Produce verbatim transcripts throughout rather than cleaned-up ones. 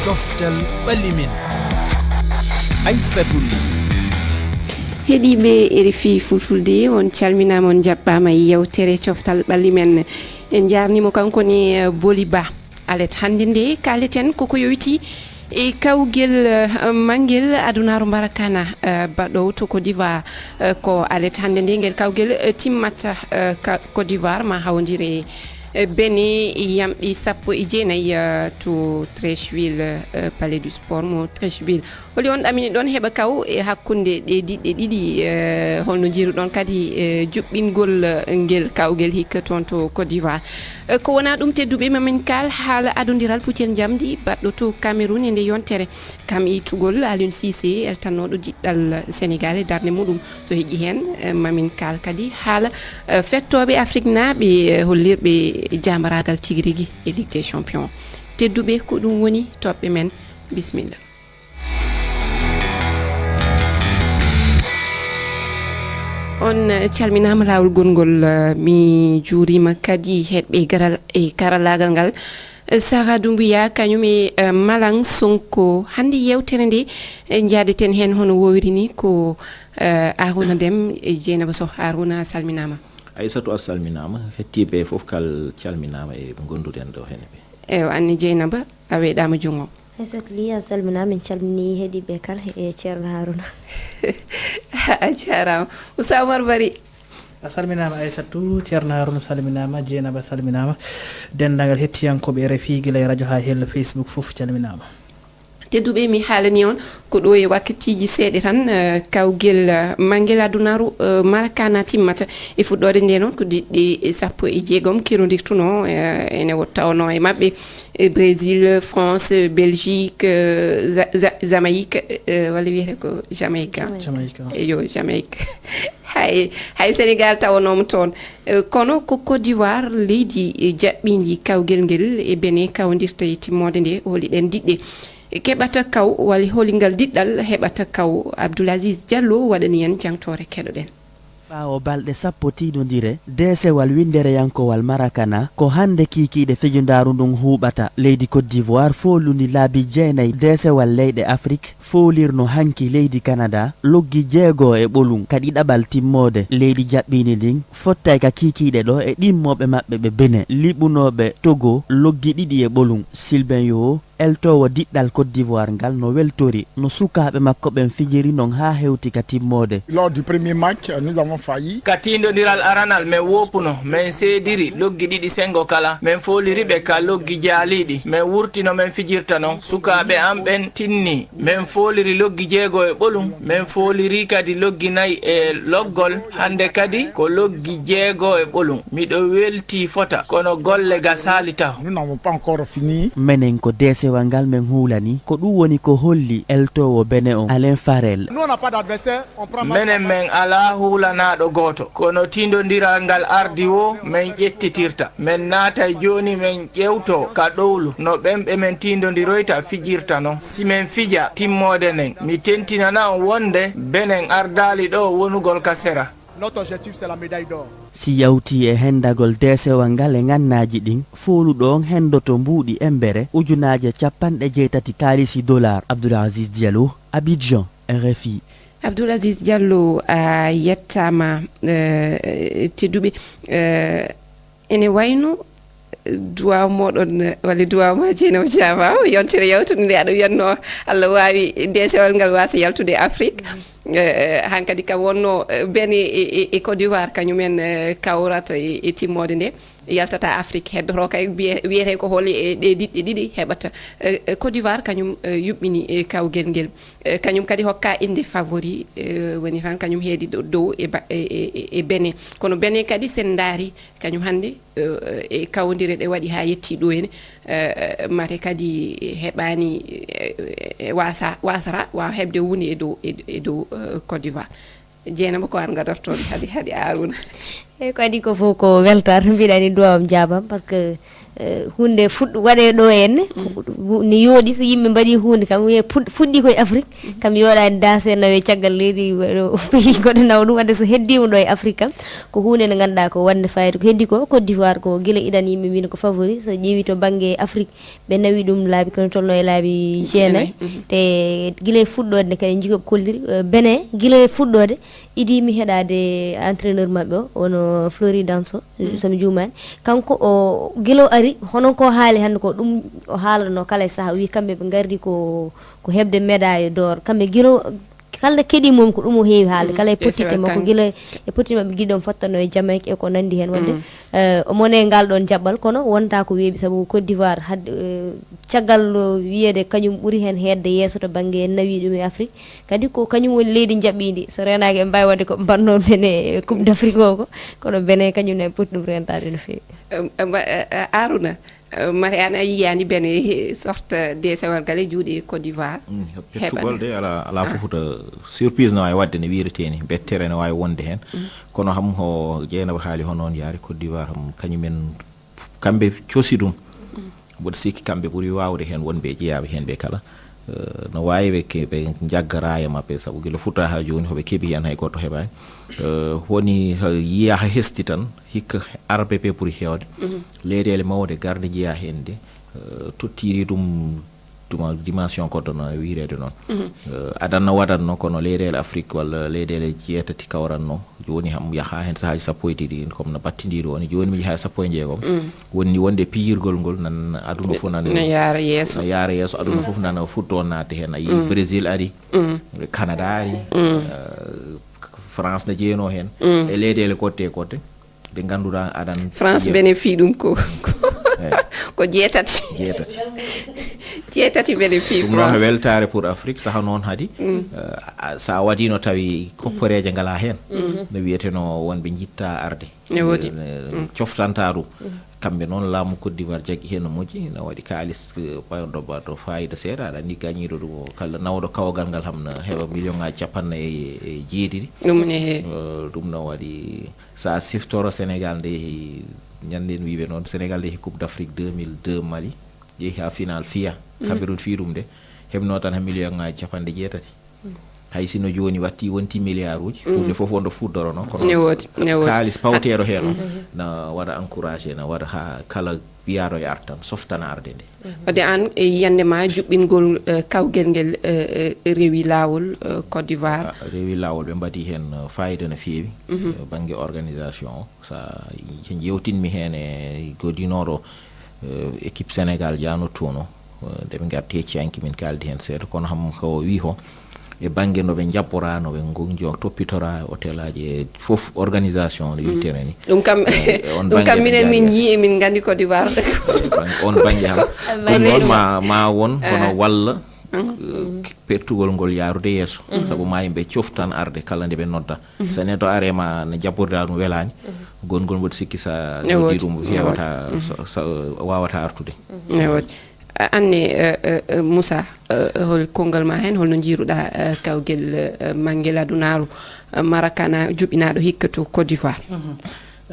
Coftal ɓalli men. Aissatou Ly. Heɗiiɓe R F I Fulfulde, on calminaama, on njaɓɓaama e yewtere Coftal ɓalli men. En njaarniima kanko ne, eh, Boli Ba. Alet hannde nde kaaleten koko yowitii e kawgel, eh, manngel adunaaru mbarakana, eh, baɗoowo to Côte d'Ivoire. Eh, ko alet hannde nde ngel kawgel, eh, timmata, eh, ka Côte d'Ivoire ma hawondire, eh, Bénin yamɗi sappo e jeenayi, eh, to Treichville, eh, Palais du Sport mo Treichville. Holi on ɗamini ɗon heɓa kaw e hakkunde ɗe diɗɗe ɗiɗi, eh, holno njiruɗon kadi, eh, juɓɓingol, eh, ngel kawgel hikka toon to Côte d'Ivoire? Eh, ko wona ɗum tedduɓe mamin kaal haala adondiral pucel njamdi baɗɗo to Cameroun e nde yontere. Kam ittugol Aliou Cissé eltannooɗo diɗɗal Sénégal e darnde muɗum. So heƴi heen, eh, mamin kaal kadi haala, eh, fettooɓe Afrique naaɓe, eh, hollirɓe jaambaraagal tigi rigi e Ligue des Champions. Tedduɓe, ko ɗum woni toɓɓe men. Bisimilla. On, eh, calminaama laawol gonngol, eh, mi juuriima kadi heɗɓe garal e karallaagal ngal. Eh, Sara Doumbouya, kañum e, eh, Malang Sonko. Hannde yeewtere nde, eh, njaadeten heen hono woowiri ni ko, eh, Arouna Dem e Dieynaba Soh. Arouna, a salminaama. Aissatou, a salminaama. Heɗtiiɓe fof kal calminaama e ɓe ngonnduɗen ɗo heen ɓe. Ewa, anne Dieynaba, a weeɗaama junngo. Aissatou Ly, a salminaama, min calminii heɗiiɓe kala e Ceerno Haruna. A jaaraama. Oustaz Oumar Bari. A salminaama Aissatou, Ceerno Haruna salminaama, Dieynaba salminaama. Denndaangal heɗtiyankooɓe R F I gila e rajo haa hella Facebook fof calminaama. Tedduɓe, mi haalani on ko ɗo e wakkatiiji seeɗa tan, eh, kawgel, eh, manngel adunaaru, eh, Marakana timmata. E fuɗɗoode nde noon ko diɗɗe sappo e jeegom kerondirtuno, eh, ene wo-, tawono e maɓɓe, eh, Brésil, France, Belgique, eh, Ja-, Ja-, Jamaïque, eh, walla wiyete ko Jamaïque, ah? Jamaïque. Jamaïque, ah. Eyo, Jamaïque. Hay, hay Sénégal tawonooma toon. Eh, kono ko Côte d'Ivoire leydi, eh, jaɓɓiindi kawgel ngel e Bénin kawndirta e timmoode nde. Holi ɗeen diɗɗe keɓata kaw, walla holi ngal diɗɗal heɓata kaw? Abdoul Aziz Diallo waɗani en jangtoore, keɗoɗen. Ɓaawo balɗe sappo tiiɗondire, deesewal winndereyankowal Marakana ko hannde kiikiiɗe fijindaaru ndun huuɓata. Leydi Côte d'Ivoire foolundi laabi jeenayi deesewal leyɗe Afrik foolirno hanki leydi Canada loggi jeego e ɓolum ka ɗiɗaɓal timmoode. Leydi jaɓɓiindi ndin fottay ka kiikiiɗe ɗo e ɗimmooɓe maɓɓe ɓe Bénin, liɓunooɓe Togo loggi ɗiɗi e ɓolum. Sylvain Yo, eltoowo diɗɗal Côte d'Ivoire ngal, no weltori no sukaaɓe makko ɓen fijiri non haa hewti ka timmoode. Lors du premier match, nous avons failli. Ka tiindondiral aranal, men woopuno, men seediri loggi ɗiɗi senngo kala. Men fooliri ɓe ka loggi jaaliiɗi. Men wurti no men fijirta non. Sukaaɓe an ɓen tinnii. Men fooliri loggi jeego e ɓolum. Men fooliri kadi loggi nayi e loggol. Hannde kadi ko loggi jeego e ɓolum. Miɗo weltii fota, kono golle gasaali taho. Nous n'avons pas encore fini. Menen ko deesewal ngal men huulani. Ko ɗum woni ko holli eltoowo Bénin on, Alain Farel. Nous, on n'a pas d'adversaire, on prend match par match. Menen men alaa huulanaaɗo gooto, kono tiindondiral ngal ardi woo men ƴettitirta. Men naatay jooni men ƴewtoo ka ɗowlu no ɓen ɓe men tiindondiroyta fijirta non. Si men fija timmoode nden, mi tentinana on wonde Bénin ardaali ɗoo wonugol ka sera. Notre objectif, c'est la médaille d'or. Si yawtii e hendagol deesewal ngal e ngannaaji ɗin, fooluɗo on hendoto mbuuɗi embere ujunaaje cappanɗe jeetati kaalisi dollar. Abdoul Aziz Diallo, Abidjan, R F I. Abdoul Aziz Diallo, a yettaama, eh, tedduɓe, eh, ene wayno duwaaw mooɗon, walla duwaaw ma Dieynaba Thiam, yontere yawtunde nde, aɗa wiyatno Allah waawi deesewal ngal waasa yaltude Afrique. Eh, hankadi kam wonno, eh, Bénin e, e, e Côte d'Ivoire, kañumen, eh, kawrata e, e timmoode nde, yaltata Afrique. Heddoto kay wiye-, wiyete ko holi e ɗe diɗɗe ɗiɗi heɓata. Eh, eh, Côte d'Ivoire kañum, eh, yuɓɓini, eh, kawgel ngel. Eh, kañum kadi hokka innde favori, eh, woni tan kañum heedi ɗo dow e ba-, e, e, e, e Bénin. Kono Bénin kadi sen ndaari, kañum hannde, eh, e kawndire ɗe waɗi haa yetti ɗo henne, eh, mate kadi heɓaani, eh, eh, wasa-, wasata waawa heɓde huunde e dow, e, e dow, eh, Côte d'Ivoire. Dieynaba, ko an gadortoon hade, hade Arouna. Eyyi, ko adi ko fof ko weltaare, mbiɗa ni duwawam jaabam, parce que eh, hunde fuɗ waɗe ɗo henne, ne yooɗi. So yimɓe mbaɗi hunde kam wiye fuɗɗi koye Afrique, kam yooɗani dase nawe caggal leydi pays goɗɗo nawa ɗum. Wadde so heddima ɗo e Afrique kam, ko hunde nde ganduɗa ko wande fayida. Ko heddi ko Côte d'Ivoire, ko gila iɗan yimɓe mbino ko favori. So ƴeewi to banggue Afrique, ɓe nawi ɗum laabi kono tolno e laabi jeenayi. Te gila e fuɗɗode nde kadi jikoɓe kolliri. Eh, Benin gila e fuɗɗode idi mi heɗade entraîneur maɓɓe o, wono Flori Danso, somi juumani. Kanko o gila o ari, hono ko haali hande ko ɗum o haalano kala e saaha, o wi kamɓe ɓe gardi ko ko hebde médaille d'or. Kamɓe gila kala keɗi mum ko ɗum o heewi haalde, kala e pottitte makko, gila e pottitte maɓɓe giɗon fottano e Jamaïque e ko nandi hen. Wadde eh, o mone ngal ɗon jaɓɓal, kono wonta ko weeɓi, sabu Côte d'Ivoire hadde eh, caggal wiyede kañum ɓuri hen hedde yeeso to banggue nawi ɗum e Afrique. Kadi ko kañum woni leydi jaɓɓindi, so renaki en mbawi wadde ko mbanno men e Coupe d'Afrique o ko, kono Benin kañum ne poti ɗum rentade no feewi. Aruna, Mariane, a yiyani Benin sorte de sewal gale juuɗe Côte d'Ivoire? Pettugol de ala, ala fofuta. Surprise no wawi wadde, ne wireteni bettere no wawi wonde hen. Kono ham ho jeynaba haali hono on yaari Côte d'Ivoire ham, kañumen kamɓe cosi ɗum. Mboɗo sikki kamɓe ɓuri wawde hen wonɓe e jeeyaɓe hen ɓe kala. Eh, no wawi ɓe ke- ɓe jagga raaya maɓɓe, saabu gila futa ha joni hoɓe keeɓi hen, hay goto heɓani. Eh, woni ha yiya ha hesti tan, hikka arɓe ɓe ɓuri hewde. Leyɗele mawɗe garde jeeya hen de eh, tottiri ɗum tuma dimension goɗɗo no e wireede noon. Eh, adanno waɗatno kono leyɗele Afrique walla leyɗele jeetati kawratno, joni ham yaha hen saahaji sappo e ɗiɗi, comme no battindiri woni joni mi yaha sappo e jeegom. Wonni wonde piyirgol ngol nan aduna fof nan no yaara yeeso. No yaara yeeso, aduna fof nan fuɗɗo naatde hen. A yi Brésil ari, Canada ari, eh, France ne jeyno hen, e leyɗele goɗɗe e goɗɗe. Ɗe ngannduɗaa aɗan France, Benin fii ɗum ko ko jeetati. Jeetati. Jeetati Benin fii France. Ɗum noon weltaare pour Afrique, saha noon hadi eh, a- so a waɗino tawi kopporeeje ngalaa heen, no wiyeteno wonɓe njitta arde. Ne woodi. Eh, coftanta ɗum. Kamɓe noon laamu Côte d'Ivoire jaggi heen no moƴƴi, no waɗi kaalis eh, payodobba to fayida seeɗa, aɗa anndi gañiiɗo ɗum o kala nawɗo kawgal ngal ham no heɓa million ngaji capannayi e e jeeɗiɗi. Ɗum ne he Eh, ɗum no waɗi so a siftoro Sénégal nde yehi, ñande en wiiɓe noon, Sénégal nde yehi Coupe d'Afrique deux mille deux Mali, yehi ha final fiya, Cameroun fii ɗum de, heɓno tan ha million ngaji capanɗe jeetati. Hay sino joni watti wonti milliard uji, hunde fof wonɗo fuddorono, kono Ne woodi, ne woodi. Kaalis pawteeɗo heen o, na waɗa encouragé, na waɗa ha kala biyaɗo e artan, softana arde nde. Wadde aan e yiyannde ma juɓɓingol eh, kawgel ngel eh, eh, rewi laawol eh, Côte d'Ivoire. Ah, rewi laawol, ɓe mbaɗi heen eh, fayida no feewi eh, bannge organisation o. So a- so njewtinmi heen e godinooɗo eh, équipe Sénégal jaanottuno eh, nde ɓe ngarti hecci hanki min kaaldi heen seeɗa, kono ham ko wi ho e bannge no ɓe njaɓɓora, no ɓe ngonjo toppitora hôtel aji e fof organisation no yewtere ni. Ɗum kam Eh, on ɗum bannge kam ɓe minen min njaabi njii emin nganndi Côte d'Ivoire. Bang- on bannge ham ɗum noon ma, ma won hono walla eh, pertugol ngol yaarude yeeso, sabu ma yimɓe coftan arde kala nde ɓe nodda. So neɗɗo are ma no jaɓɓorda ɗum welani, gongol mboɗo sikki sa Ne noddi woodi. Ɗum Ne woodi. Hewata so- so- wawata artude. Ne woodi. A- anne eh, eh, eh, Moussa, eh, hol kongal ma heen, holno njiiruɗa eh, kawgel eh, manngel adunaaru eh, marakana juɓɓinaaɗo hikka to Côte d'Ivoire?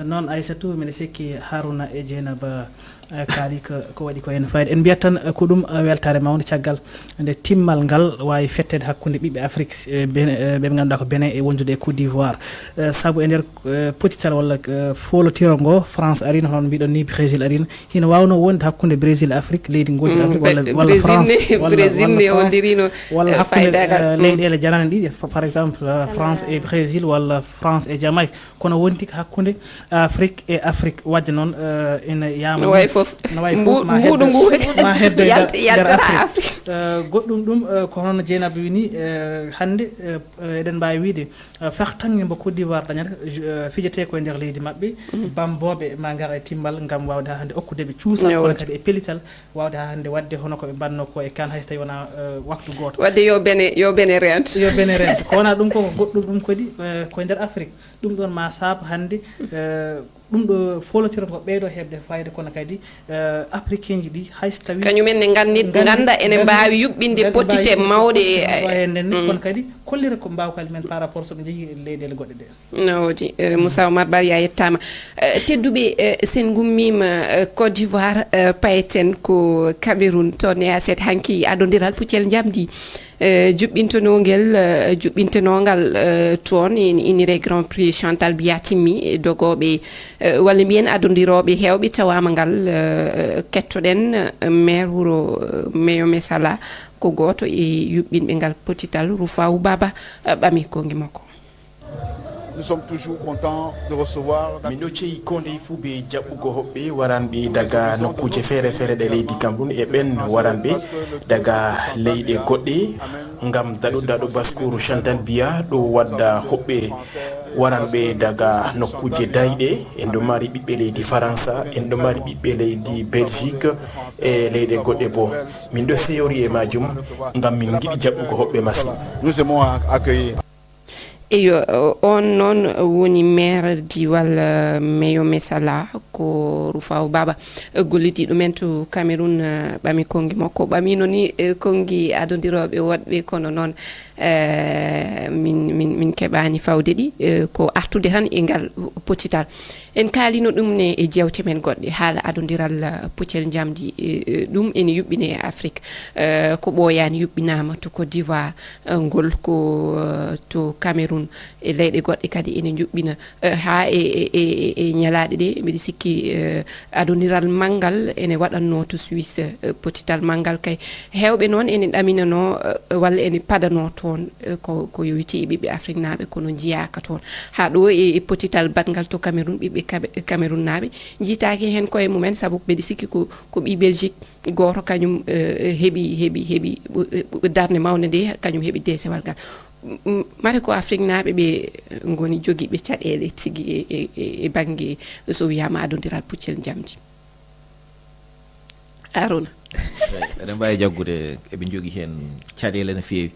Noon Aissatou, mbiɗa sikki Haruna e Dieynaba eh, kaali ko ko waɗi ko heen fayida. En mbiyat tan eh, ko ɗum eh, weltaare mawnde caggal nde timmal ngal waawi fettede hakkunde ɓiɓɓe Afrique eh, Bene- eh, ɓe ɓe ngannduɗaa ko Benin e wondude e Côte d'Ivoire. Eh, sabu e nder eh, pottital walla eh, foolotiro ngo, France arino, hono mbiɗon ni Brésil arino. Hino waawno wonde hakkunde Brésil Afrique, leydi ngooti Afrique, walla walla France, walla walla France, walla hakkunde eh, leyɗeele janane ɗiɗi, par exemple eh, France e Brésil walla France e Jamaïque. Kono wonti ko hakkunde Afrique e Afrique. Wadde noon eh, ene yama no wawi fof no wawi fof ma heddo ma heddo e nder Afrique. Eh, goɗɗum ɗum eh, ko hono Dieynaba wini eh, hannde eh, eh, eɗen mbawi wiide eh, fartaŋŋe mbo Côte d'Ivoire dañata eh, fijete koye nder leydi maɓɓe. Bamboɓe ma ngar e timmal ngam wawde ha hannde okkudeɓe cuusal, kono kadi e pellital wawde ha hannde wadde hono koɓe mbanno ko e kan, hay so tawi wona eh, waktu goto. Wadde yo Benin yo Benin rento. Yo Benin rento, ko wona ɗum ko ko goɗɗum ɗum kadi eh, koye nder Afrique. Ɗum ɗon ma saab hannde eh, Ɗum ɗo foolotiro ngo ɓeydo heɓde fayda, kono kadi eh, africain ji ɗi hay so tawi kañum en ne nganndi, ngannda ene mbaawi yuɓɓinde pottite mawɗe e heen ne, kono kadi kollira ko mbaawkal men par rapport so ɓe njehii e leyɗeele goɗɗe ɗe. No woodi. Eh, Moussa Oumar Barry, a yettaama. Eh, tedduɓe, eh, sen ngummiima eh, Côte d'Ivoire, eh, payeten ko Cameroun. Toon e aset hanki adondiral puccel njamdi eh, juɓɓintonongel eh, juɓɓintonongal eh, toon in inire Grand Prix Chantal Biya timmi. Eh, dogooɓe eh, walla mbiyen adondirooɓe heewɓe tawaama ngal. Eh, kettoɗen eh, maire wuro eh, Meyo Mesala, ko gooto e yuɓɓinɓe ngal potital, Rufawu Baba eh, ɓami kongi makko. Nous sommes toujours contents de recevoir. Min ɗo ceyi koo ndey fuu bee jaɓɓugo hoɓɓe waranɓe daga nokkuuje feere-feere ɗe leydi Cameroun e ɓen waranɓe daga leyɗe goɗɗe ngam daɗo daɗo baskuru Chantal Biya ɗo wadda hoɓɓe waranɓe daga nokkuuje dayɗe. En ɗo mari ɓiɓɓe leydi Faransa, en ɗo mari ɓiɓɓe leydi Belgique e leyɗe goɗɗe boo. Min ɗo seyori e maajum ngam min ngiɗi jaɓɓugo hoɓɓe masin. Nous aimons accueillir. Eyo, on noon woni maire diwal eh, Meyo Mesala, ko Rufaw Baba. Eh, gollidi ɗumen to Cameroun eh, ɓami kongi makko. Ɓamino ni eh, kongi adondirooɓe woɗɓe, kono noon eh, min, min, min keɓaani fawde ɗi, eh, ko artude tan e ngal potital. En kaalino ɗum ne e jeewte men goɗɗe, haala adondiral eh, puccel njamdi. Eh, eh, ɗum ene yuɓɓine e Afrik. Eh, ko ɓooyaani yuɓɓinaama to Côte d'Ivoire. Eh, ngol ko eh, to Cameroun, e leyɗe goɗɗe kadi ene njuɓɓina. Eh, haa e, e, e, e ñalaaɗe ɗe, mbiɗa sikki eh, adondiral manngal ene waɗannoo to Suisse. Eh, potital manngal kay, heewɓe noon ene ɗaminanoo eh, walla ene padanoo toon eh, ko, ko yowitii e ɓiɓɓe Afriknaaɓe, kono njiyaaka toon. Haa ɗo e, e potital baɗngal to Cameroun, ɓiɓɓe Cabe- Camerounnaaɓe njiytaaki heen koye mumen, sabu mbiɗa sikki ko, ko ɓii Belgique gooto kañum eh, heɓi, heɓi, heɓi eh, darnde mawnde nde, kañum heɓi deesewal ngal. M- mate ko Afriknaaɓe ɓe ngoni jogiiɓe caɗeele tigi e, e, e, e bannge so wiyaama adondiral puccel njamdi. Aruna. Eɗen mbaawi jaggude eɓe njogii heen caɗeele no feewi.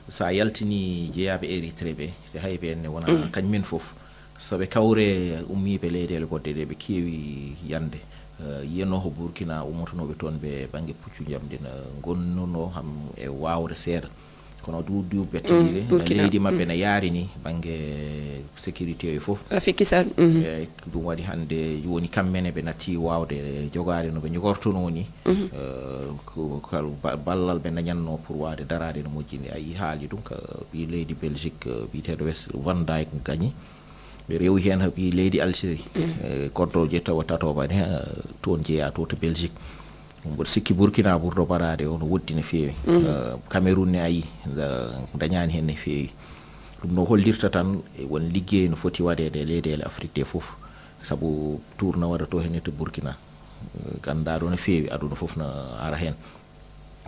So a yaltinii jeyaaɓe Eritrea ɓe, ɓe hay ɓeen ne wonaa kañum en fof. So ɓe kawree ummiiɓe leyɗeele goɗɗe ɗe, ɓe keewi yande. Eh, yiyanoo ko Burkina ummotonooɓe toon ɓe bannge puccu njamndi na ngonnunoo kam e waawde seeɗa. Kono du duuɓi ɓe tigi ɗe leydi maɓɓe ne yaari ni bannge sécurité e fof. Rafiki Sall. Eyi, ɗum waɗi hannde jooni kamɓe ne ɓe natti waawde jogaade no ɓe jogortonoo ni. Eh, ko kal ba- ballal ɓe ndañatnoo pour waawde daraade no moƴƴi ni. A yii haali ɗum ka ɓii leydi Belgique, eh, biyeteeɗo Wes Van Dijk gañi. Ɓe rewi heen haa ɓii leydi Algérie. Eh, koddooje tawa tatooɓe ne, eh, toon jeyaa to to Belgique. Mboɗo sikki Burkina ɓurɗo baraade o no woddi no feewi. Eh, Cameroun ne ayi, nda- dañaani heen no feewi. Ɗum no hollirta tan e won liggey no foti waɗeede e leyɗeele Afrik ɗe fof. Sabu tournoi waɗa to heen to Burkina. Eh, ganndaa ɗo no feewi, aduna fof no ara heen.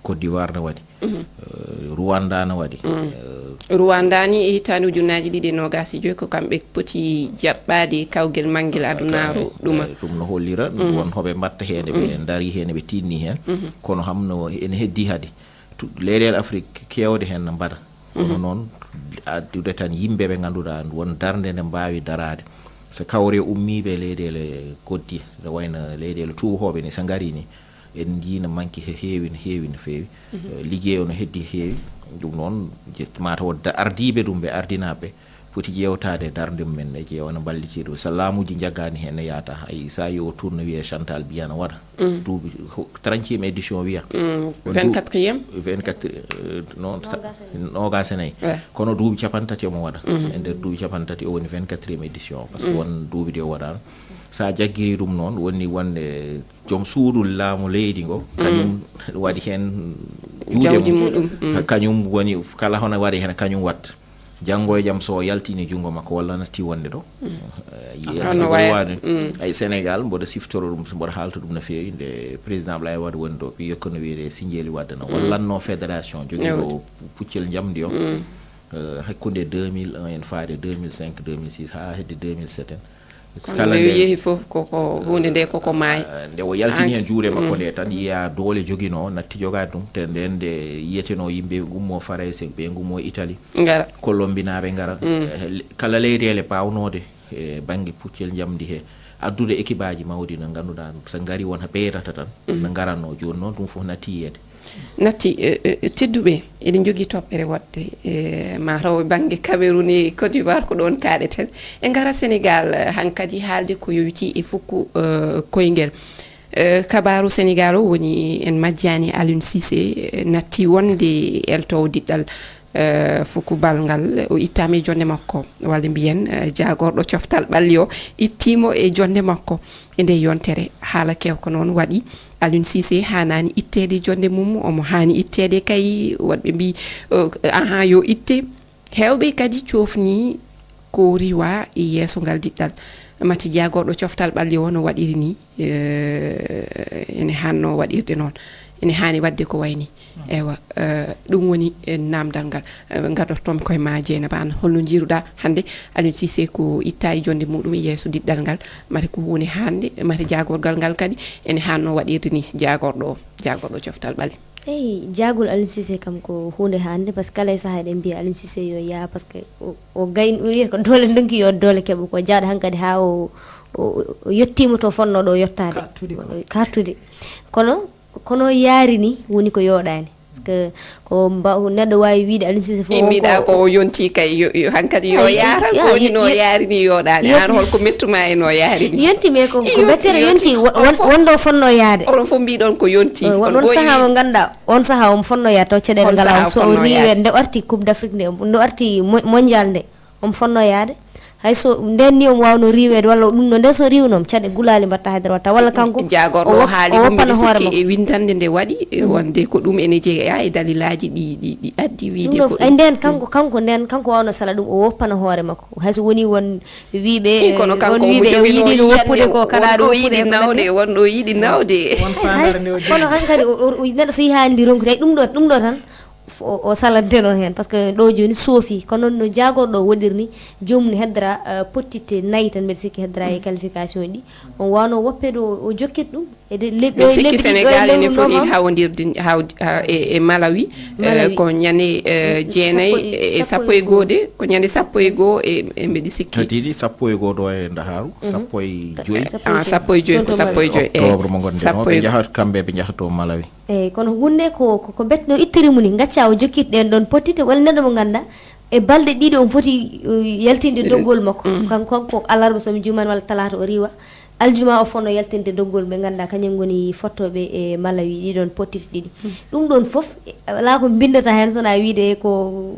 Côte d'Ivoire no waɗi. Eh, Rwanda no waɗi. Eh, Rwanda ni e hitaande ujunnaaji ɗiɗi e noogaas e joy ko kamɓe poti jaɓɓaade kawgel manngel adunaaru ɗuma. Eh, ɗum no hollira won hoɓe mbatta heen, ɓe ndari heen, ɓe tinni heen. Kono ham no ene heddi hade. Tu- leyɗeele Afrik keewɗe heen no mbaɗa. Kono noon addude tan yimɓe ɓe ngannduɗaa won darnde nde mbaawi daraade. So kawre ummiiɓe leyɗeele koddi, no wayno leyɗeele tuubakooɓe ni, so ngarii ni, en njii no manki he heewi, no heewi, no feewi. Eh, liggey o no heddi heewi. Ɗum noon, je- mataw da- ardiiɓe ɗum ɓe, ardinaaɓe, foti ƴeewtaade e darnde mumen ne, ƴeewa no mballitiri ɗum. So laamuuji njaggaani heen, ne yaata. Hay so a yii o tourne wiyee Chantal Biya no waɗa. Duuɓi ho- trentième édition wiya. Ko du- vingt-quatrième. vingt-quatre, eh, non, Noogaas e nayi. noogaas e nayi. Ouais. Kono duuɓi cappanɗe tati omo waɗa. E nder duuɓi cappanɗe tati o woni vingt-quatrième édition. Par ce que won duuɓi ɗi o waɗaano. So a jaggiri ɗum noon, woni wonde joom suudu laamu leydi ngo, kañum waɗi heen juuɗe Jawdi mum. Muɗum. Kañum woni kala hono waɗi heen, kañum watta. Janngo e jam so o yaltini junngo makko walla natti wonde ɗo. Eh, yiye Hono ko waya- waɗi. Ay Sénégal, mboɗo siftoro ɗum, mboɗo haalta ɗum no feewi, nde président Ablaye Wade woni ɗo, ɓiye ko no wiyetee Sindiély Wade no wallatnoo fédération jogiiɗo puccel njamndi o. Eh, hakkunde deux mille un en faade deux mille cinq, deux mille six, haa hedde deux mille sept en. Kono nde yehi fof koko huunde nde koko maayi. Eh, nde o yaltini heen juuɗe makko nde tan, yiya doole joginoo, natti jogaade ɗum. Te nden nde yiyetenoo yimɓe ngummoo Farayse, ɓe ngummoo Italie, Ngara. Kolommbinaaɓe ngara. Eh, le- kala leyɗeele baawnooɗe e bannge puccel njamndi he, addude équipe aji mawɗi no ngannduɗaa so ngari won ha ɓeydata tan, no ngaranno. Jooni noon ɗum fof natti yiyeede. Natti, eh, eh, tedduɓe, eɗen njogii toɓɓere woɗɓe, eh, mataw e bannge Cameroun e Côte d'Ivoire ko ɗoon kaaɗeten. En ngara Sénégal, eh, hankadi haalde ko yowitii e fukku, eh, koyngel. Eh, kabaaru Sénégal o woni en majjaani Aliou Cissé, eh, natti wonde eltoowo diɗɗal, eh, fukku bal ngal, o ittaama e jonnde makko, walla mbiyen, eh, jaagorɗo coftal ɓalli o ittiimo e jonnde makko. E nde yontere, haala kewka noon waɗi, Aliou Cissé haanaani itteede jonnde mum, omo haani itteede kay, woɗɓe mbii, eh, ahan, yo itte. Heewɓe kadi coofnii ko riiwa e yeeso ngal diɗɗal. Mati jaagorɗo coftal ɓalli o no waɗiri ni, eh, ene haanno waɗirde noon. Ene haani waɗde ko wayi ni. Ewa, eh, ɗum woni, eh, naamndal ngal. Eh, ngardotoon koye ma, Jeynaba, aan holno njiiruɗaa hannde Aliou Cissé ko itta e jonnde muɗum e yeeso diɗɗal ngal? Mati ko huunde haande, mati jaagorgal ngal kadi ene haanno waɗirde ni, jaagorɗo o, jaagorɗo coftal ɓalli. Eyi, jaagol Aliou Cissé kam ko huunde hannde, par ce que kala e sahaa eɗen mbiya Aliou Cissé yo yaa, par ce que o, o gayni, o wiyata ko doole ndonki yo doole keɓo, ko jaaɗo hankadi haa o, o, o yettiima to fotnoo ɗo yettaade. Kaɗtude ko. Kaɗtude. Kono, kono yaari ni woni ko yooɗaani. Par ce que ko mba-, neɗɗo waawi wiyde Aliou Cissé fof. Immiɗa ko o yonti kay, yo, yo hankadi yo yaara, ko woni no yaari ni yooɗaani. Aan hol ko mettuma e no yaari ni? Yonti, mais ko, ko bettere yonti, won, won ɗo fotnoo yaade. Onon fof mbiɗon ko yonti. Won sahaa mo ngannduɗaa, on sahaa omo fotnoo yaade taw caɗeele ngalaa, so o riiwe nde o arti Coupe d'Afrique nde, nde o arti mo-, mondial nde, omo fotnoo yaade. Hay so ndeen ni omo waawnoo riiweede walla ɗum no, ndeen so riiwnooma caɗe gulaali mbaɗta haydara waɗta, walla kanko jaagorɗo o wop-, haali o woppana hoore makko e winndannde nde waɗi, e wonde ko ɗum ene jeyaa e dalilaaji ɗi, ɗi, ɗi addi wiyde ko ɗum. Ay ndeen kanko, kanko ndeen kanko waawnoo sala ɗum, o woppana hoore makko. Hay so woni won wiyɓe, kono kanko won wiyɓe o yiɗi woppude ko kaɗa ɗo yiɗi nawde, won ɗo yiɗi nawde. Kono hankadi o, o, o neɗɗo so yihaani ndi ronkude, ay ɗum ɗo, ɗum ɗo tan o, o salanteno heen, par ce que ɗo jooni soofi, kono no jaagorɗo o waɗiri ni, joomum heddora, eh, pottitte nayi tan, mbeɗa sikki heddora e qualification ɗi. On waawno woppeede o, o jokkit ɗum. E de-, lebbi, mbeɗa sikki lebbi ɗiɗi Sénégal ene foti hawondirde, hawdi-, ha-, e, e Malawi, eh, Malawi. Ko ñande, eh, jeenayi sappo e, e sappo e goo de, ko ñande sappo e goo e, e mbeɗa sikki. Tati ɗi, sappo e goo ɗo e Ndakaaru, sappo e joyi. Ah, sappo e joyi, ko sappo e joyi, eh. Octobre mo ngonɗen o, ɓe njahat, kamɓe ɓe njahat to Malawi. Eyi, kono huunde ko, ko, ko bet-, no ittiri mum ni, ngacca o jokkit ɗeen ɗoon pottitte, walla neɗɗo mo ngannduɗaa, e balɗe ɗiɗi on foti, uh, yaltinde doggol makko. Kanko, kanko ko alarba, so mi juumaani, walla talaata o riiwa. Aljuma o fotnoo yaltinde doggol ɓe ngannduɗaa kañum ngoni fottooɓe e Malawi, ɗiɗon pottitte ɗiɗi. Ɗum ɗoon fof, alaa ko mbinndataa heen, so wonaa wiyde ko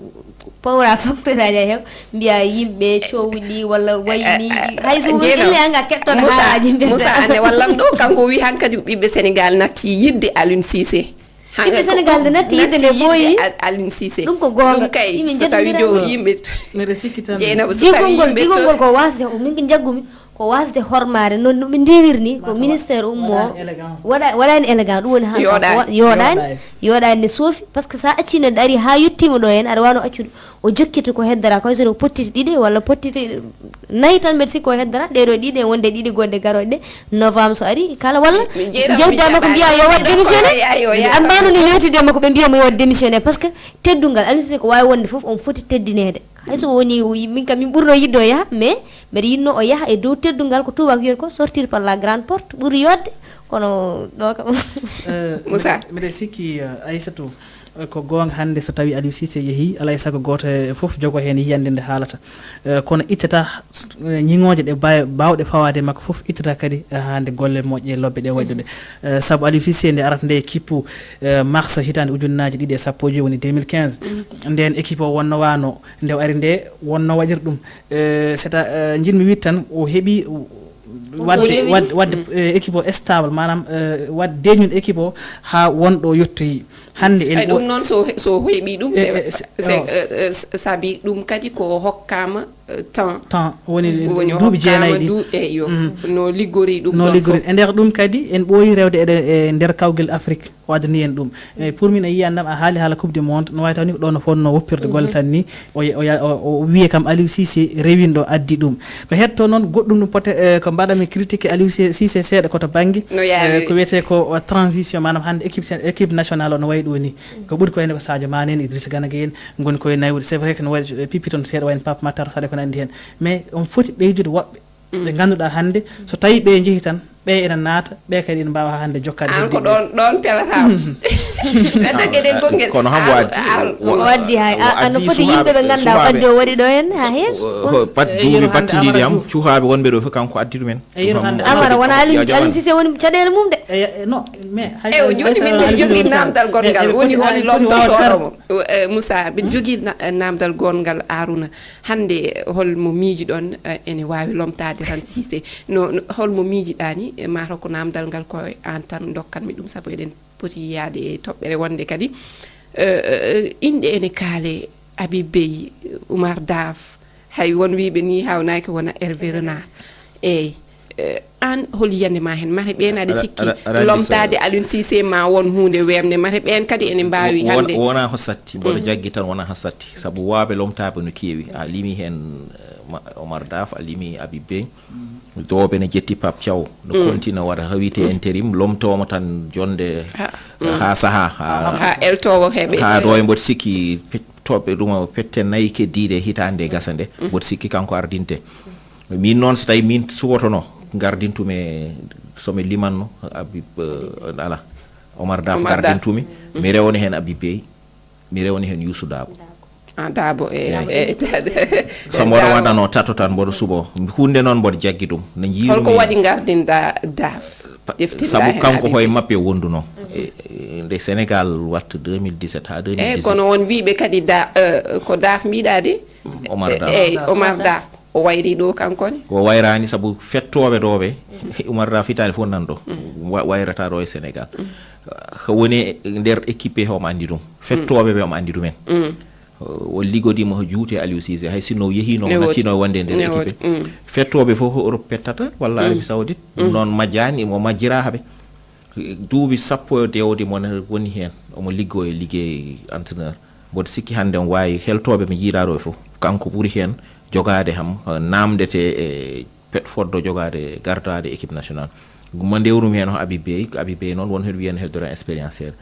pawra facteur aji heew, mbiya yimɓe cowɗi walla wayi ni. Eh, eh, hay so Jeynaba, elle anga keɗoto Moussa, haalaaji mbiya Moussa, ane wallam ɗo, kanko wi hankadi ɓiɓɓe Sénégal natti yiɗde Aliou Cissé. Ɓiɓɓe Sénégal nde natti yiɗde nde ɓooyi. Al-, Aliou Cissé. Ɗum ko goonga. Ɗum kay, yimɓe so tawi jo yimɓe. Mbeɗa sikki tan. Jeynaba, so tawi digol ngol, yimɓe digol to- ngol ko wasde, min ko njaggumi, ko wasde hormaade, noon no ɓe ndewiri ni, ko ministère ummo. Waɗaani élégant. Waɗa-, waɗaani élégant, ɗum woni haa yooɗaani. Ko wa-, yooɗaani, yooɗaani ne soofi, par ce que so a accii neɗɗo ari haa yettiima ɗo heen, aɗa waawno accude, o jokkita ko heddora, ko hay so pottitte ɗiɗi walla pottitte nayi tan, mbeɗa sikki ko heddora, ɗee ɗo ɗiɗi, wonde ɗiɗi goɗɗe garooɗe ɗe, novembre so ari, kala walla jewtida makko mbiya yo waɗ démissionné. Ambaano ni yewtide makko ɓe mbiya mo yo waɗ démissionné, par ce que teddungal, Aliou Cissé ko waawi wonde fof, on foti teddineede. Hay so woni o yi-, min kam min ɓurno yiɗde o yaha, mais mbeɗa yiɗno o yaha e dow teddungal, ko tubaak wiyata ko sortir par la grande porte, ɓuri yooɗde, kono ɗo kam. Eh, Moussa. Mbeɗa, mbeɗa sikki, eh, Aissatou, eh, ko goonga hannde so tawi Aliou Cissé yehi, alaa e sago gooto e fof jogo heen yiyannde nde haalata. Eh, kono ittata, eh, ñiŋooje ɗe ba-, baawɗe fawaade e makko fof ittata kadi, eh, haa nde golle moƴƴe lobbe ɗe waɗi ɗo ɗe. Eh, sabu Aliou Cissé nde arata nde kippu, eh, mars hitaande ujunnaaji ɗiɗi e sappo e joyi woni deux mille quinze. Ndeen équipe o wonno waano, nde o ari nde wonno waɗir ɗum. Eh, c'est à, eh, njiɗmi wiide tan o heɓi waɗde, waɗde, waɗde, eh, équipe o stable, maanaam, eh, waɗde deeƴnude équipe o haa won ɗo yettoyi. Hannde en ay, ɗum noon so, so heɓi ɗum, eh, c'est, eh, c'est, oh, eh, eh, sabi ɗum kadi ko hokkaama, eh, temps. Temps, woni duuɓi jeenayi ɗi. Woni hokkaama du-, eh, yo, no liggori ɗum ɗoon fof. No liggori. E nder ɗum kadi, en ɓooyi rewde eɗen, e nder kawgel Afrique, o addani en ɗum. Eh, pour min, a yiyii, annam, a haali haala Coupe du Monde, no waawi taw ni ko ɗo no fotnoo woppirde golle tan ni, o, o, o, o wiyee kam Aliou Cissé rewinɗo addi ɗum. Ko heddotoo noon goɗɗum ɗum pote-, eh, ko mbaɗa-mi critiqué Aliou Cissé seeɗa ko to bannge, eh, ko wiyetee ko, eh, transition, maanaam hannde équipe sen-, équipe nationale o no wayi ɗo ni. Ko ɓuri ko heen ko Sadio Mané en, Idrissa Gana Gueye en, ngoni koye naywude. C'est vrai que no waɗi, eh, pippi toon seeɗa, wayno Pape Matar Sarr e ko nanndi heen. Mais on foti ɓeydude woɓɓe. Ɓe ngannduɗaa hannde, so tawii ɓe njehi tan, ɓe ena naata, ɓe kadi ene mbaawa haa hannde jokkaade an ko heddiiɓe. Ɗon, ɗon pelataama. Ɓe dagge ɗen gongel. Kono hamo waɗi. O addi hay, a, ano foti yimɓe ɓe ngannduɗaa o addi o waɗi ɗo en, haa heewi. Pat duuɓi battindiiɗi am, cuhaaɓe wonɓe ɗo fof kanko addi ɗumen. Amara wona Aliou Cissé woni caɗeele mum de. Eyo, jooni min mbiɗa jogii namdal goɗngal, woni holi lomtotooɗo mo. Moussa, mbiɗa jogii namdal goɗngal, Arouna. Hannde holmo miijiɗon, ene waawi lomtaade tan Cissé? No, holmo miijiɗaa ni? Mataw ko namdal ngal ko aan tan ndokkanmi ɗum, sabu eɗen poti yaade e toɓɓere wonde kadi inɗe ene kaale, Habib Beye, Oumar Daf, hay won wiiɓe ni hawnaaki wona Hervé Renard. Eey. Aan hol yiyannde ma heen? Mate ɓeen aɗa sikki lomtaade Aliou Cissé ma won huunde weemde, mate ɓeen kadi ene mbaawi hannde. Wona ko satti, mboɗo jaggi tan wona ko satti, sabu waaɓe lomtaaɓe no keewi. A limi heen Omar Daf, a limi Habib Beye. Doobe ne jetti Pape Thiaw, no kontina waɗa, haa wiyte interim, lomtooma tan jonnde haa sahaa, haa eltoowo heɓe. Haa ɗo e mboɗo sikki toɓɓe ɗum pette nayi keddiiɗe hitaande gasa nde, mboɗo sikki kanko ardinte. Min noon, so tawi min suwotono, gardintumi, so mi limanno, Habib, eh, ala, Omar Daf gardintumi, mi rewna heen Habib Beye, mi rewna heen Youssou Dabo. Ah, Dabo, e, e, so mboɗo waɗano tato tan, mboɗo suɓo. Huunde noon mboɗo jaggi ɗum. No njiirumi. Holko waɗi gardinɗa Daf? Sabu kanko hoye maɓɓe wonduno. E, e, nde Sénégal watta deux mille dix-sept haa deux mille dix-huit. Eyi, kono won wiiɓe kadi da, eh, ko Daf mbiɗa de? Omar Daf. Eyi, Omar Daf. O wayri ɗo kanko ne? O wayraani sabu fettooɓe ɗo ɓe, Umar Daf hitaande fof nan ɗo. Wa-, wayrata ɗo e Sénégal. Ko woni e nder équipe he omo anndi ɗum. Fettooɓe ɓe omo anndi ɗumen. O liggodii mo ko juuti Aliou Cissé, hay sinno o yehiino, o nattino wonde e nder équipe. Fettooɓe fof ko Europe pettata, walla Arabie Saoudite. Ɗum noon majjaani, mo majjiraa haɓe. Duuɓi sappo e dewde mo woni heen, omo liggoo e liggey entraîneur. Mboɗo sikki hannde omo waawi heltooɓe ɓe njiiɗaa ɗo e fof. Kanko ɓuri heen jogaade ham, eh, naamndete e pet-, foddo jogaade, gardaade équipe nationale. Mo ndewnumi heen ko Habib Beye, ko Habib Beye noon won heen wiyen heen dora expérience seeɗa.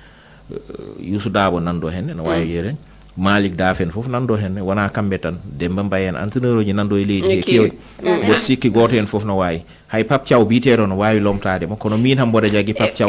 Eh, Youssou Dabo nan ɗo heen, ene waawi yeeɗen. Malick Daf en fof nan ɗo heen, wonaa kamɓe tan. Demba Mbaye en, entraîneur uji nan ɗo e leydi he keewi. Mboɗo sikki gooto heen fof no waawi. Hay Pape Thiaw biyeteeɗo no waawi lomtaade mo, kono miin ham mboɗo jaggi Pape Thiaw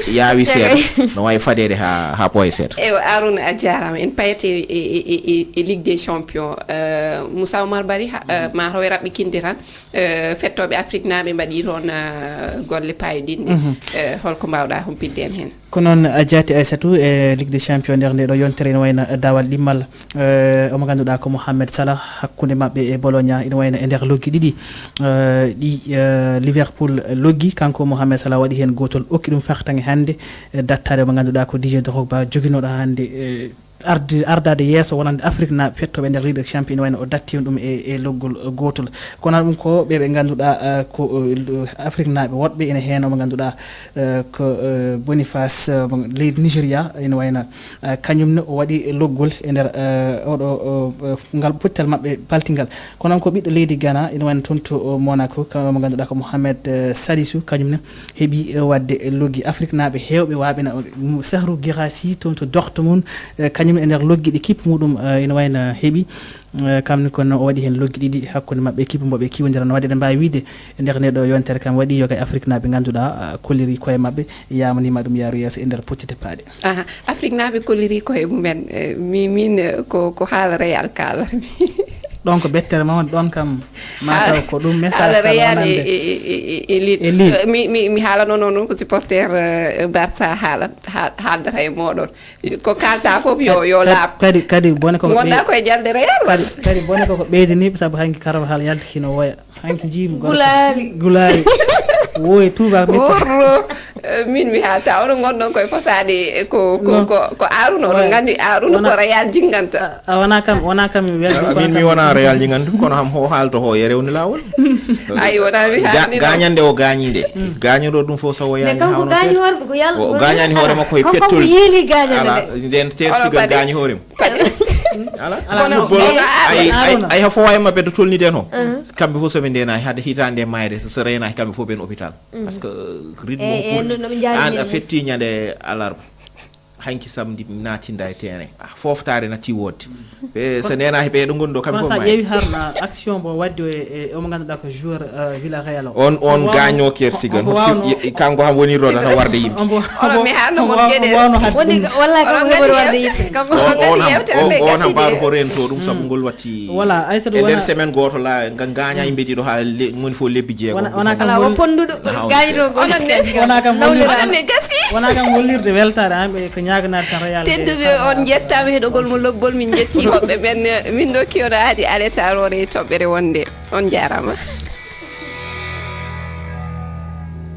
yaawi seeɗa, no waawi fadeede haa, haa ɓooya seeɗa. Eyo, Arouna, a jaaraama. En payat e, e, e, e, e Ligue des Champions. Eh, Moussa Oumar Barry, ha, eh, ma taw e raɓɓikinde tan, eh, fettooɓe Afriknaaɓe mbaɗii toon, eh, golle paayɗinɗe. Eh, holko mbaawɗa humpitde en heen? Ko noon, eh, jaati Aissatou, e Ligue des Champions nder nde ɗo yontere ina wayna, eh, daawal ɗimmal, eh, omo ngannduɗaa ko Mohamed Salah hakkunde maɓɓe e Bologna, ina wayna e nder loggi ɗiɗi, eh, ɗi, eh, Liverpool loggi, kanko Mohamed Salah waɗi heen gootol, okki ɗum fartaŋŋe hannde, eh, dattaade omo ngannduɗaa ko Didier Drogba joginooɗo hannde, eh, ardi-, ardaade yeeso wonande Afriknaaɓe fettooɓe nder Ligue des Champions, ina wayno o datti on ɗum e, e loggol, eh, gootol. Kono ɗum ko ɓe ɓe ngannduɗaa, eh, ko, eh, Afriknaaɓe woɗɓe ene heen, omo ngannduɗaa, eh, ko, eh, Boniface, eh, mo leydi Nigeria, ene wayno, eh, kañum ne o waɗi loggol e nder, eh, oɗo, o, eh, ngal pottal maɓɓe paltingal. Kono noon ko ɓiɗɗo leydi Ghana, ene wayno toon to, o, Monaco, ka-, mo ngannduɗaa ko Mohamed, eh, Salisu, kañum ne heɓi, eh, waɗde loggi. Afriknaaɓe heewɓe waaɓe na, mm, Sahru Girassi toon to Dortmund, eh, kañum e nder loggi ɗi kip muɗum, eh, ene wayno heɓi. Eh, kam ni kono o waɗi heen loggi ɗiɗi hakkunde maɓɓe, équipe mbo ɓe kiwondira no waɗi, eɗen mbaawi wiyde e nder nde ɗo yontere kam waɗi yoga e Afriknaaɓe ngannduɗaa, ah, kolliri koye maɓɓe, yaamaniima ɗum yaaru yeeso e nder pottite paaɗe. Aha, Afriknaaɓe kolliri koye mumen, eh, mi, min, eh, ko, ko haala Real kaalatmi. Ɗon ko bettere mawde, ɗon kam ma taw ko ɗum message haala Real e, e, e, e, e Lille. Eh, mi, mi, mi haalanono noon ko supporter, eh, Barça haala, ha-, haaldata e mooɗon. Ko kalta fof yo, yo laaɓ. Kadi, kadi bone koko ɓey-, ngonɗa koye jalde Real walla? Kadi, kadi bone koko ɓeydaniɓe sabu hanki Carvajal yalti hino woya. Hanki jiimi gorko. Gulaali. Gulaali. Woye tuuba mi. Wurro. Eh, min mi haalta, onon ngonɗon koye fosaade ko, ko, ko, ko Arouna, oɗon nganndi Arouna ko Real jinganta. A, a wona kam, wona kam mi weldi. Ah, min mi wona Real jinganta, kono ham ho haalto ho e rewni laawol. Ayi, wona mi haalni ɗo. Gañande o gañi nde. Gañoɗo ɗum fof so woyani. Mais kanko gañi hoore, ko yalla. O gañani hoore makko e pettol. Kanko yiili gañande. Ala, nden teer sigal gañi hoore mum. Ala. Ala. Football, ay, ay, ay, ha fo way mabɓe to tolnide no. Kamɓe fof so ɓe ndenaaki, hade hitaande mayre, so reenaaki kamɓe fof ɓen hôpital. Parce que, euh, rythme o ɓurti. An a fetti ñande alarba. Hanki samedi mi natinda e terrain. Ah, foftare natti wodde. Ɓe so nena he ɓeɗo gondi ɗo kamɓe kono fof sa ma ƴeewi harna action mo wadde e e omo ganduɗa ko joueur euh, Villarreal o on on Omo wawno- gaño kersigan omo wawno- kanko ha woni rona na warde yimɓe. Omo- Oɗo mi hano mon omo- geɗe omo wawno hadde Woni walla ko Oɗon ko gandi ɓuri warde yewte- yimɓe. Kanko On oɗon on gandi yewtere on nde on gasii mbaɗo de. Ko rento ɗum sabu ngol watti. Voilà, Aïssatou E nder wona- semaine goto la nga gaña yimɓe ɗiɗo ha le- woni fof lebbi jeegom. Wona- wona kam Ala wo woni- ponduɗo Hawnde. gañito gol. Onon de wona kam Nawlira woni- ne gasi. Wona kam hollirde weltare an ɓe ko ñaganade tan Real Tedduɓe on jettama heɗogol mo lobbol min jetti hoɓɓe ɓen min ɗo kiyoɗa haadi aletaroore e toɓɓere wonde on jarama.